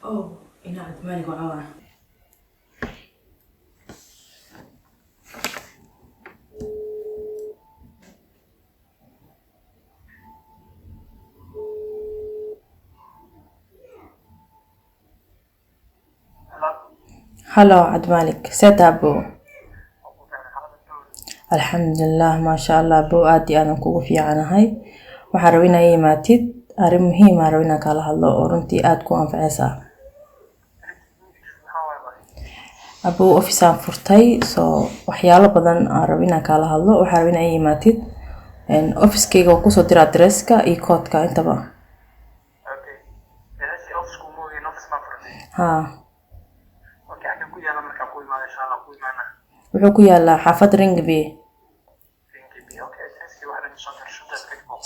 Oh, inaa Cabdimaalig wacaa. Halo Cabdimaalig, see tahay abow? Alxamdulilah, maasha Allah abow, aad iyo aadan kugu fiicanahay. Waxaan rabaa inaa ii imaatid, arrin muhiim ah rabaa inaan kaala hadlo oo runtii aad ku anfacaysa. Abow, office aan furtay, so waxyaalo badan aan rabo inaan kaala hadlo. Waxaan rabaa inaa ii imaatid officekeyga, waa kusoo dira adresska iyo koodka intaba. Haa. Wuxuu ku yaalaa xaafad Ringby,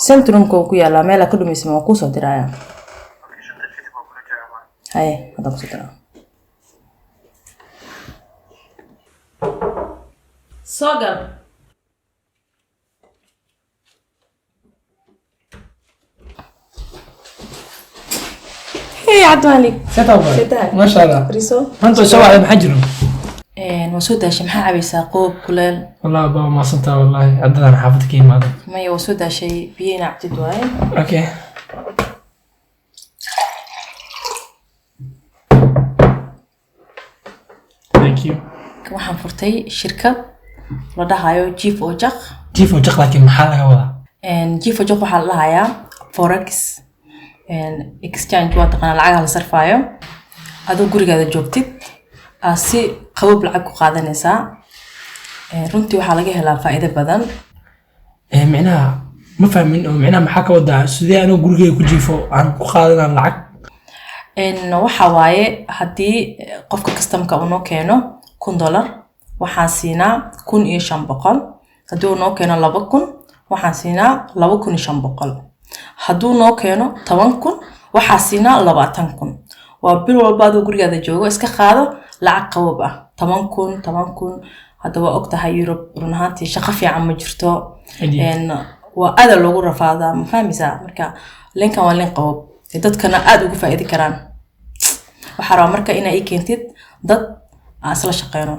centrumka uu ku yaalaa, meel aad ka dhumaysa waan kuusoo diraya. Haye, haddaan kusoo diraa. Soo gal. Hey Cabdimalik. See tahay? Maasha Allah. Fariiso. Maanta soo wacday, maxaa jiro? Waa soo daashay, maxaa cabaysaa? Qoob kuleel? Wallahi baa mahadsantahay, wallahi haddadaan xaafadda ka imaaday. Maya, waa soo daashay, biyo inaa cabtid waaye. Okay. Thank you. Waxaan furtay shirkad la dhahayo Jiif oo Jaq. Jiif oo jaq, laakiin maxaa laga wadaa? Jiif oo Jaq waxaa la dhahayaa forex exchange, waa taqaanaa, lacagaha la sarfaayo. Adoo gurigaada joogtid aa si qaboob lacag ku qaadanaysaa. Runtii waxaa laga helaa faa'iido badan. Micnaha ma fahmin oo micnaha maxaa ka wadaa? Sidee anoo gurigeyga ku jiifo aan ku qaadanaa lacag? Waxa waaye, haddii qofka customerka uu noo keeno $1000, waxaan siinaa 1500. Haddii uu noo keeno 2000, waxaan siinaa 2500. Hadduu noo keeno 10,000, waxaa siinaa 20,000. Waa bil walba adoo gurigaada joogo iska qaado lacag qaboob ah, 10,000, 10,000. Hadda waa ogtahay Yurub, run ahaantii shaqo fiican ma jirto. Waa aada loogu rafaadaa, ma fahmaysaa? Marka linkan waa lin qaboob ee dadkana aada ugu faa'iidi karaan. Waxaa rabaa marka inaa ii keentid dad aan isla shaqeyno.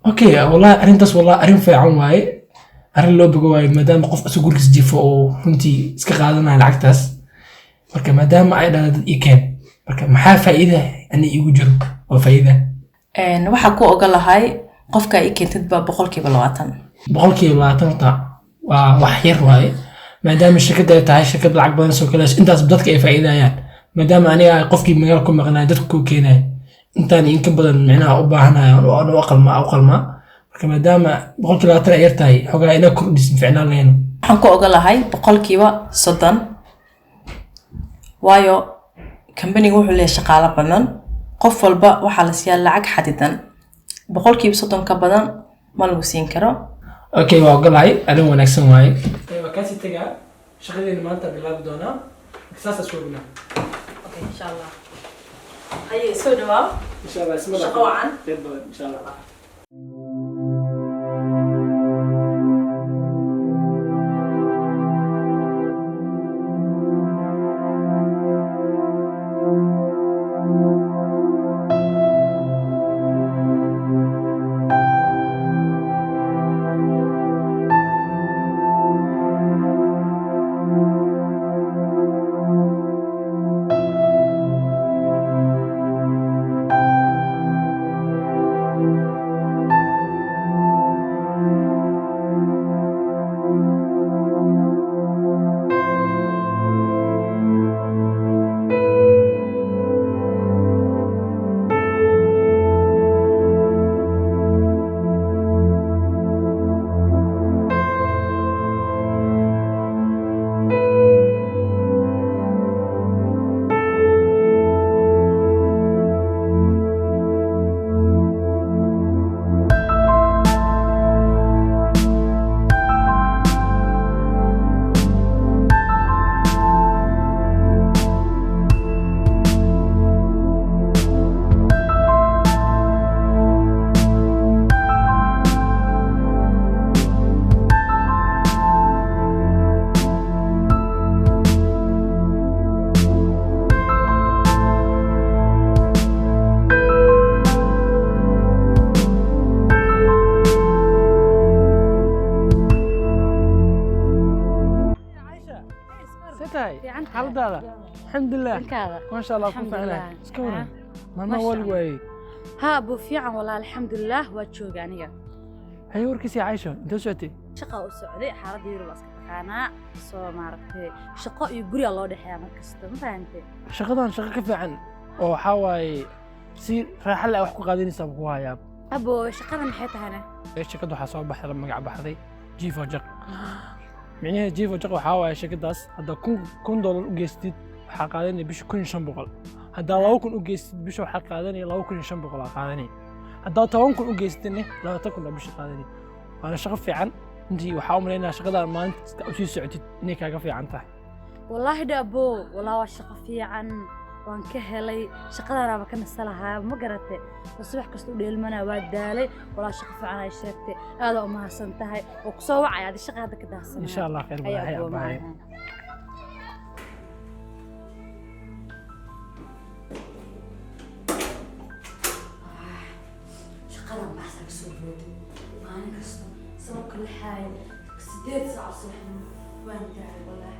Okay, wallahi arrintaas, wallahi arrin fiican waaye, arrin loo bogo waaye, maadaama qof asoo gurigiis jiifo oo runtii iska qaadanaya lacagtaas. Marka maadaama ay dhahda dad ii keen, marka maxaa faa'iida ani iigu jiro oo faa'iida? Waxaa ku ogolahay qofka ii keentid ba 20%. 20% horta waa wax yar waaye, maadaama shirkadda ay tahay shirkad lacag badan soo galayso, intaas dadka ay faa'iidayaan. Maadaama aniga qofkii magaal ku maqnaay dadka ku keenaya, intaan in ka badan micnaha u baahanayo oo aan u qalmaa. Marka maadaama 20% ay yar tahay, xogaa inaa kordhisin ficnaan lahayno. Waxaan ku ogolahay 30%, waayo kambaniga wuxuu leeyahay shaqaalo badan, qof walba waxaa la siiyaa lacag xadidan. 30% ka badan ma lagu siin karo. Okay, waa ogolahay, arrin wanaagsan waaye. Waa kaasii tegaa, shaqadeena maanta bilaabi doonaa, saas isku ognaa. Okay, insha Allah. Haye, soo dhawaaw. Insha Allah isma Shaqo wacan. Khayr badan insha Allah. tahay? Fiican tahay. Xaaladaada? Alxamdulilah. Dhankaada? Maasha Allah, ku Alxamdulilah. fiicnaa. Iska waran. Maalmaha Maasha waa lagu Allah. waayey. Haa abuu, fiican walaa, alxamdulilah, waa jooga aniga. Haye, warkiisii Caysho, intee socotay? Shaqa u socday, xaaladda Yurub waa iska taqaanaa, soo maaragtay shaqo iyo guriga loo dhexeeya mar kasta, ma fahantay? Shaqadan shaqo ka fiican oo waxaa waaye si raaxa leh wax ku qaadanaysaa buu ku hayaa. Aboo, shaqada maxay tahayna? Ee, shirkadda waxaa soo baxday, la magac baxday Jifo Jaq. Micnaheeda Jifo Jaq waxaa waaye shirkaddaas haddaa $1000 u geystid waxaa qaadanaya bisha 1500. Haddaa 2000 u geystid bisha waxaa qaadanaya 2500 aa qaadanaya. Haddaa 10,000 u geystidna 20,000 aa bisha qaadanaya. Waana shaqo fiican. Runtii waxaa u malaynayaa shaqadan maalinta kasta u sii socotid inay kaaga fiican tahay. Wallaahi dhe aboo, walaa waa shaqo fiican, waan ka helay shaqadanaaba ka nasalahaa, ma garatay? Oo subax kasta u dheelmanaa, waa daalay. Walaa shaqo fiican ay sheegtay, aadaa u mahadsan tahay oo kusoo wacay adi shaqa hadda ka daahsanaa. Insha Allah khayr Haya badan. Hay aboo, abaaye. macaan. Shaqadan baxsa ka soo booday maalin kasta sababka lixaay 8 saac subaxnimo, waan daalay wallaahi.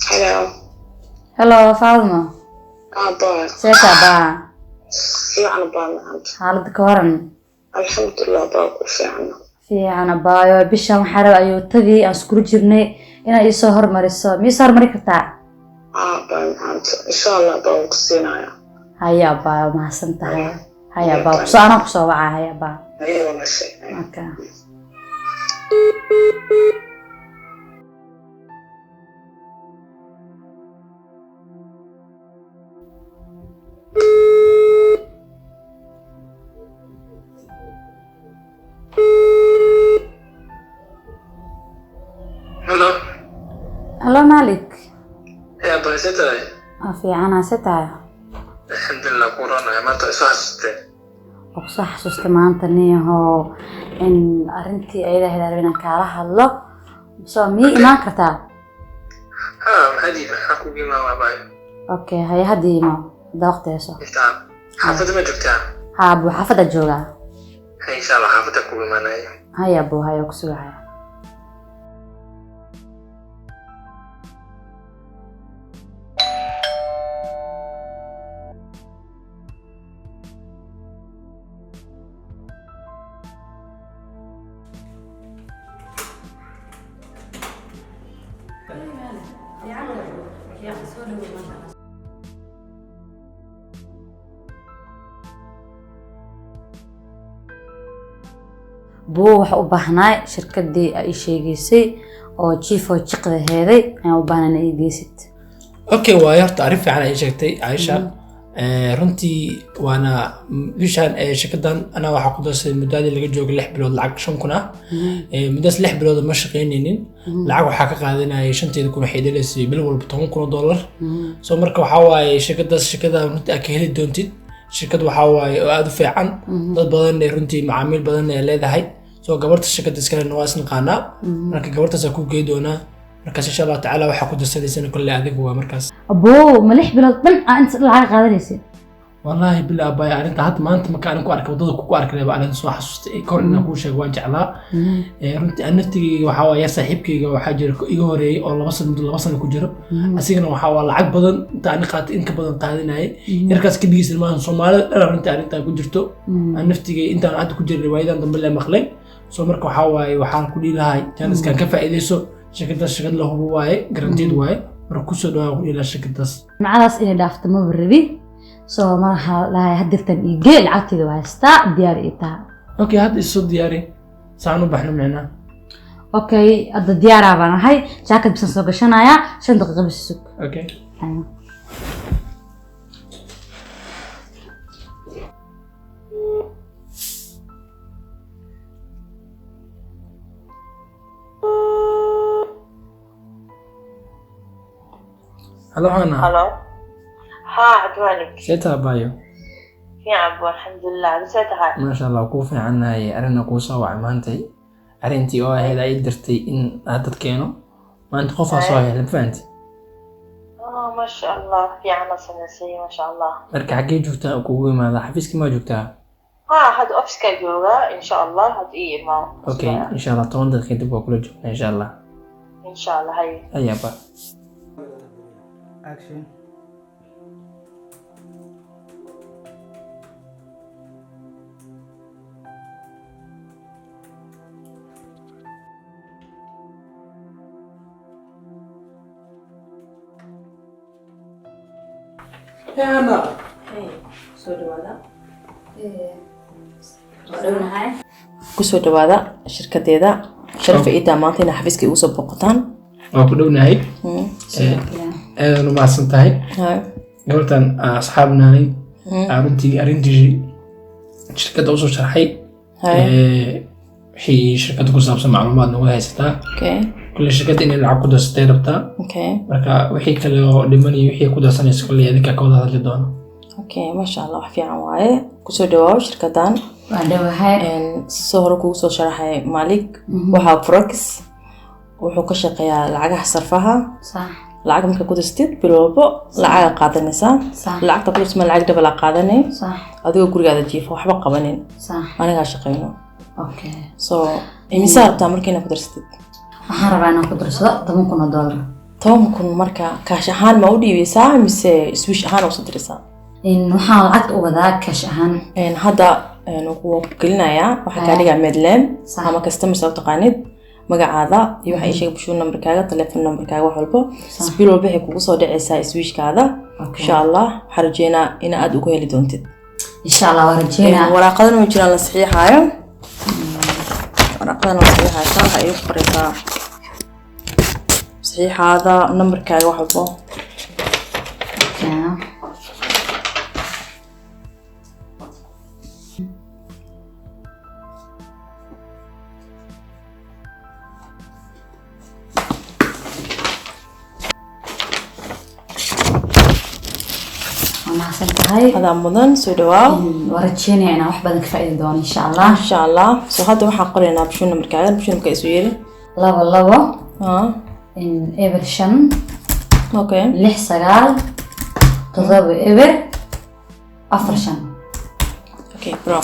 Hello. Hello Faadmo. Abaa. Seetaa baa? Fiican baa maanta. Xaaladda ka waran? Alxamdulilah baa ku fiican. Fiican abaayo. Bishan waxaa raba ayuutadii aan iskula jirnay inaad iisoo hormariso. Ma iisoo hormari kartaa? Abaa maanta. Insha Allah baa ku siinaya. Haya abaayo, mahadsan tahay. Haya abaayo, kusoo anaa kusoo wacaa. Haya abaayo. Haye walaashay. Okay. Hello. Hello Malik. Hey, abaa, see tahay? Waa fiicanaa, see tahay? Alxamdulilah, ku ranahay maanta soo xasuustay. Waa kusoo xasuustay maanta niyahow in arrintii ayada ahayd aan rabay inaan kaala hadlo, soo miyay imaan kartaa? Ha, maxaa diiday? Maxaa kugu imaan abaa? Okay, haya, hadda imo haddaa waqti hayso. Intaa xaafadda ma joogtaa? Haa abuu, xaafadda joogaa. Hay, insha Allah xaafadda kugu imaanaya. Haya abuu, haya, ku sugaya. Buu waxa u baahnaa shirkadii ay ii sheegaysay oo jiifoo jiqda heeday ayaan u baahnaa inay ii geysid. Okay, waayo horta arrin fiican ay sheegtay Caisha. Runtii waana bishaan shirkaddan anaa waxaa ku darsaday muddadii laga joogay 6 bilood lacag 5000 ah. Muddadaas 6 bilood ma shaqaynaynin, lacag waxaa ka qaadanayay 5000 waxay dhalaysay bil walba $10,000. So marka waxaa waaye shirkadaas shirkada runtii aad ka heli doontid, shirkad waxaa waaye oo aad u fiican, dad badan ee runtii macaamiil badan ay leedahay. So gabarta shirkadda iskalena waa isnaqaanaa, marka gabartaasaa ku gey doonaa. Markaas insha Allah tacaala waxaa ku darsanaysana kolley adigu waa markaas. Aboo, ma 6 bilood dhan aa inta lacag qaadanaysid? Wallaahi bila abaya, arrinta hadda maanta marka aan ku arkay waddada kugu arkay baa arrin soo xasuustay, kor inaan kuu sheego waan jeclaa. Runtii aan naftigeyga waxaa waaye saaxiibkeyga waxaa jira iga horeeyay oo 2 sano, muddo 2 sano ku jiro, asigana waxaa waa lacag badan inta ani qaatay in ka badan qaadanayay. Yarkaas keligiis maahan, Soomaalida dhan runtii arrintaa ku jirto. Aan naftigey intaan hadda ku jiray riwaayadan dambe le maqlay. So marka waxaa waaye waxaan ku dhihi lahay jaaniskan ka faa'iidayso, shirkadaas shirkad la hubo waaye, guaranteed waaye. Marka kusoo dhawaa ku dhihi lahaa shirkadaas. Nimcadaas inay dhaafto maba rabi, soo maraha lahay hadirtan ii gee, lacagteeda waa haystaa, diyaar ii taha. Okay, hadda isoo diyaari saan u baxno micnaha. Okay, hadda diyaaraa baan ahay, jaakad bisan soo gashanayaa, 5 daqiiqo bis sug. Okay. Haya. Hello Hana. Hello. Haa, Cabdimaalik. See tahay abaayo? Fiican bu, alxamdulilah. Adisee tahay? Maasha Allah, kuu fiicannahay. Arrinna kuu soo wacay maantay, arrintii oo ahayd ay dirtay in aad dad keeno maanta, qofaa soo helay, ma fahanti? Oh, maasha Allah, fiicana samaysay, maasha Allah. Marka xaggee joogtaa kugu imaada? Xafiiska maa joogtaa? Ha, hadda office-kaa joogaa, insha Allah hadda ii imaa. Okay, insha Allah 10 daqiiqa kadib waa kula joognaa, insha Allah. Insha Allah, hay. Ayaaba. Action. Ana. Soo dhawaada. Dhownahay. Kusoo dhawaada shirkadeeda. Sharafa iidaa maanta inaa xafiiska igu soo booqataan. Waa ku dhownahay. Aadan u mahadsan tahay. Hay. Gabartan asxaabnaanay, runtii arrintii shirkadda usoo sharxay. Hay. Wixii shirkadda ku saabsan macluumaadna way haysataa. Kulle shirkadda inay lacag ku darsatay rabtaa. Marka wixii kale oo dhiman iyo wixii ku darsanaysa kulley adinkaa ka wada hadli doono. Okay, maasha Allah, wax fiican waaye. Kusoo dhawaaw shirkadan. Waa dhowahay. Soo hore kugu soo sharaxay Malik, waxaa forex wuxuu ka shaqeeyaa lacagaha sarfaha. Lacag marka ku darsatid, bil walbo lacaga qaadanaysaa. Lacagta ku darsama lacag double aa qaadanay adigoo gurigaada jiifa, waxba qabanin. Anigaa shaqeyno. So imisaa rabtaa marka inaad ku darsatid? Waxaan rabaa inaan ku darsado $10,000. 10,000 marka cash ahaan ma u dhiibeysaa mise Swish ahaan usoo diraysaa? Waxaan lacagta u wadaa cash ahaan. Hadda wuu ku gelinayaa, waxaa kaa dhigaa medlem ama customer saa u taqaanid, magacaada iyo waxa ii sheeg bushuur numberkaaga, telephone numberkaaga, wax walbo. Bil walba waxay kugu soo dhacaysaa Swishkaada, insha Allah. Waxaan rajeynaa in aad uga heli doontid. Insha Allah, waa rajeynaa. Waraaqadan way jiraan la saxiixaayo. Waraaqadan la saxiixaayo taa waxaa iigu qoraysaa saxiixaada, numberkaaga, wax walbo. Waa mahadsan tahay. Adaa mudan, soo dhawaaw. Waa rajeynaya inaan wax badan ka faa'iidi doono, insha Allah. Insha Allah. So hadda waxaan qoraynaa bushuur numberkaaga, bushuur numberka isu yeeli. 22 0 5 6 9 7 0 4 5. Okay bro,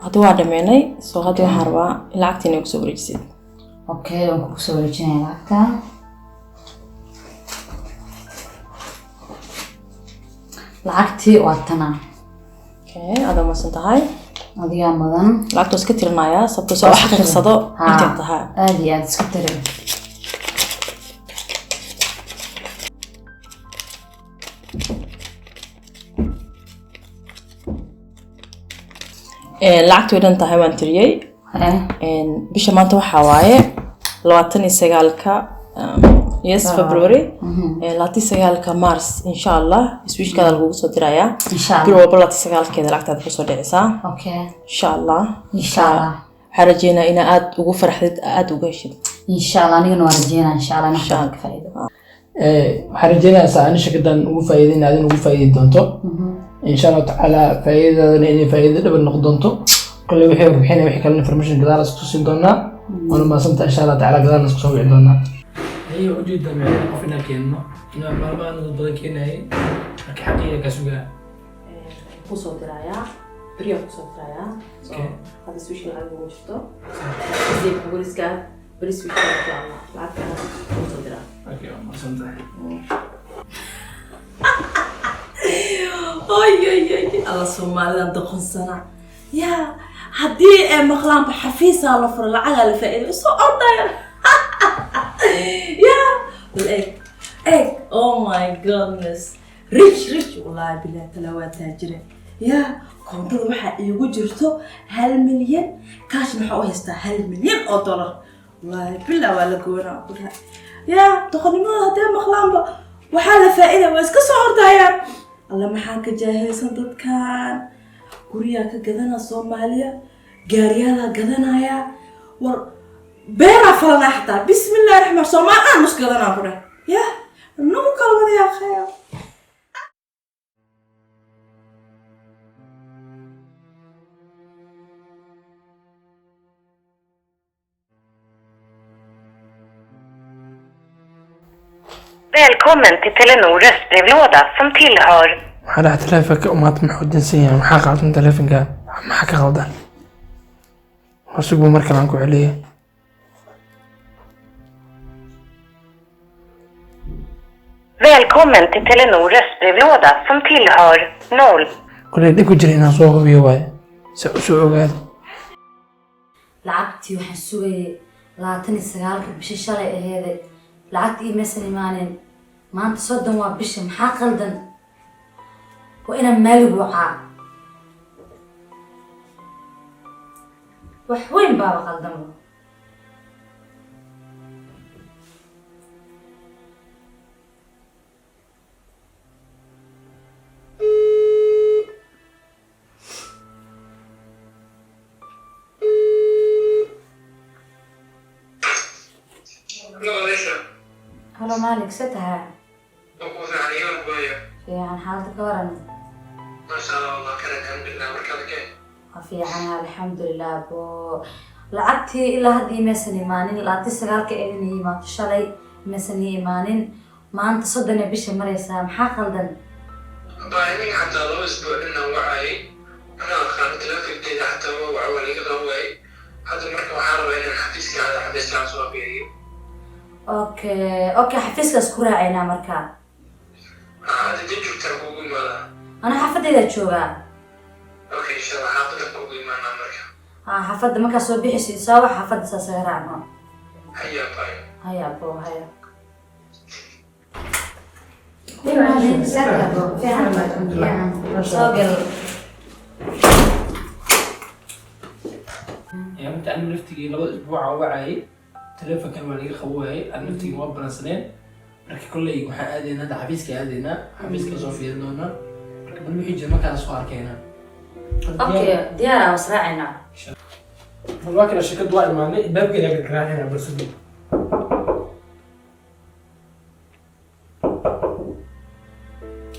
hadda waa dhameynay. So hadda waxaan rabaa in lacagta inay kusoo wareejisid. Okay, waan kugu soo wareejinaya lacagta. Lacagtii waa tana. Okay, adaa mahadsan tahay. Adigaa mudan. Lacagta waa iska tirinayaa sababtoo soo xaqiiqsado intay tahay. Aad iyo aad, iska tiri. Lacagta way dhan tahay, waan tiriyey. Bisha maanta waxaa waaye 29-ka, yes, February. 29-ka Mars, insha Allah, Swishkaada lagugu soo dirayaa. Insha Bil Allah. walba 29-keeda lacagtaada kusoo dhicaysaa. Insha Allah. Insha Allah. Waxaan rajeynaa inaa aada ugu farxdid, aada uga heshid. Insha Allah, anigana waa rajeynaa, insha Allah, inaan wax badan ka faa'iido. Waxaan rajeynayaa saa ani shirkaddan ugu faa'iideyn adin ugu faa'iidi doonto, insha Allahu tacaala. Faa'iidadaadana inay faa'iido dhaban noqon doonto. Kolley wixii warbixinaya, wixii kale information gadaal isku tusin doonaa. Waana mahadsantahay, insha Allah tacaala gadaalna isku soo wici doonaa. Haye, ujeedaa micnaha qof inaan keenno inaan maalmahan dad badan keenayay, marka xaqiiga kaa sugaa. Kusoo dirayaa beriyaa, kusoo dirayaa. So hadda Swishka lacag ugu jirto beriska beri Swishka, insha Allah, lacagtana kusoo diraa. Okay, waa mahadsantahay. Oy oy oy, Alla, Soomaalidan doqonsana yaa! Haddii ay maqlaanba xafiisaa la furo, lacagaa la faa'iido, soo ordaya yaa. Bal eeg, eeg, oh my goodness, rich rich, wallahi bilahi tala waa taajire yaa. Koontada waxaa iigu jirto 1 milyan cash. Maxaa u haystaa $1 milyan? Wallahi bilaa waa la goonaa kulaha yaa. Doqonnimada haddii maqlaanba waxaa la faa'iida, waa iska soo ordayaan. Alla, maxaa ka jaahilsan dadkan! Guryaa ka gadana Soomaaliya, gaariyaalaa gadanaya, war beeraa falanaa xataa. Bismillahi raxmaan, Soomaali aan nus gadanaa ku dheh ya, nagu kala wadayaa khayr. Välkommen till Telenor röstbrevlåda som tillhör Maxaa dhaca taleefanka umaad muxuu dansan yahay? Maxaa qaldan taleefanka? Maxaa ka qaldan? Hoosugbu mar kale aan ku celiyay. Välkommen till Telenor röstbrevlåda som tillhör 0 Koley dhib ku jira inaan soo hubiyo waaye si u soo ogaado. Lacagtii waxaan sugayay 29-ka bisha shalay aheede, lacagtii imaysan imaanin. Maanta 30 waa bisha, maxaa qaldan? Waa inaan maalig wacaa, wax weyn baaba qaldan. Hello, Alicia. Halo Maalik, see tahay? Waa kuu fiican iyo abaayo. Fiican, xaaladda ka waran? Maasha Allah, wallah kale alxamdulilah, markaad kee. Waa fiican, alxamdulilah. Bo lacagtii ilaa hadda imaysan imaanin. 29-ka eedin imaato shalay, imaysan ii imaanin. Maanta 30 ee bisha maraysaa, maxaa qaldan? Abaayo, aniga xataa 2 isbuuc inaan wacayay. Anaa aqaano taleefankeeda, xataa waa waca, waa liiga qaban waayay. Hadda marka waxaan rabaa inaan xafiiska aado, xafiiska aan soo fiiriyo. Okay, xafiiskaas ku raacaynaa marka. Hadda dib joogtaan kuugu imaadaa. Ana xaafadaydaa joogaa. Okay, insha Allah xaafadda kuugu imaanaa marka. Ha, xaafadda markaa soo bixayso soo wax, xaafadda saas aga raacno. Haya abaayo. Haya abo, haya. Soo gal. Inta anu naftigii 2 isbuuca wacayay, taleefankan waa laga qabo waayay. Anu naftigii waa balansaneen. Marka kolley waxaan aadaynaa hadda xafiiska, aadaynaa xafiiska, soo fiirin doonaa. Marka bal wixii jira markaas soo arkaynaa. Okay, diyaar ah, was raacaynaa. Bal waa kala shirkadu, waa imaanay, baabkeeda gargaraacayna, balse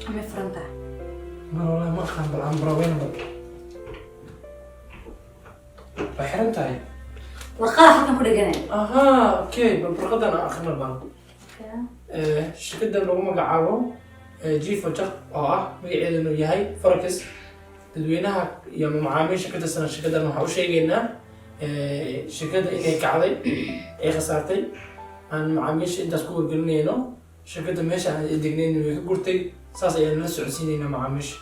Amay furan tahay? Ma wallahi ma aqaan, bal aan baraweyna. Bal waa xiran tahay. Warqada halkan ku dheganay. Ahaa, okay, bal warqadan aan akhrino. Bal shirkaddan lagu magacaabo Jifa Jaq, oo ah magaceedanu yahay Forex, dadweynaha iyo macaamiisha ka tirsan shirkaddan waxaa u sheegaynaa shirkadda inay kacday, ay khasaartay. Aan macaamiisha intaas ku wargelinayno, shirkadda meesha aan degnayn way ka gurtay, saas ayaan la socodsiinaynaa macaamiisha.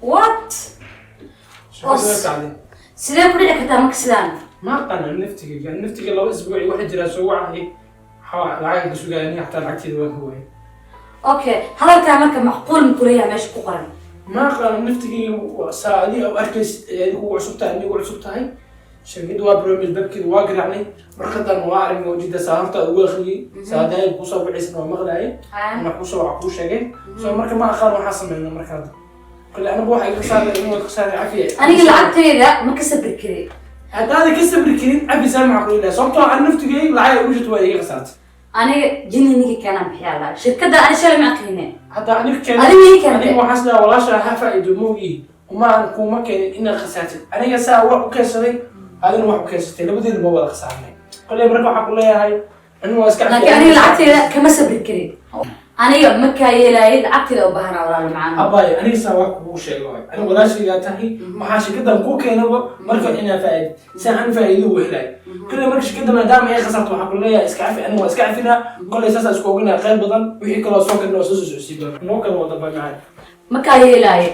What? Shirkadda way kacday. Sidee ku dhici kartaa marka sidaan? Ma aqaan naftiga 2 isbuuci waxa jira soo wacay, lacag ka sugaya aniga, xataa lacagteeda waan ka waayay. Okay, hadalkaa marka macquul ma kuleeyahay meesha ku qoran? Ma aqaan naftigii, saa adiga u arkaysid, adiga kugu cusub tahay, anigu cusub tahay. Shirkadda waa bromil, babkeeda waa garaacnay, warqadan waa aragnay, wajida saa horta ugu akhriyey, saadahay kusoo wacaysan waa maqlaayay, ana kusoo waxa kuu sheegay. So marka ma aqaan waxaa sameyna marka hadda. Kale anigu waxa iga saaray inuu ka saaray cafiya. Aniga lacagtayda ma ka sabri kari. Haddaada ka sabri karin, cafi saamaxa ku leeyahay, sababtoo ah naftigay lacag ugu jirto waa iga khasaartay. Aniga jini ninka keenaan bixiyaa lahaa shirkadda, ani shalay ma aqriine. Hadda aniga keenay. Adiga ii keentay. Aniga waxaan isleeyahay walaasha ha faa'iido moogi, uma aan kuma keenin inaad khasaartid. Aniga saa wax u keensaday, adina wax u keensatay, labadeena ma wada khasaarnay. Koley marka waxaan ku leeyahay aniga waa iska Laakiin aniga lacagtayda kama sabri karin, aniga markaa yeelaayay lacagtayda u baahanaa, walaalo macaan. Abaay, aniga saa wax kugu sheego waay. Aniga walaashaygaa tahay, waxaa shirkaddan kuu keenaba marka inaa faa'iid si aan faa'iido u helaay. Koley marka shirkadda maadaama ay khasarto, waxaan ku leeyahay iska cafi, aniga waa iska cafinaa. Koley saasaa isku oganaa, qayb badan wixii kaloo soo galna waa soo socodsiin doona, noo kala wada baa macaan. Markaa yeelaayay.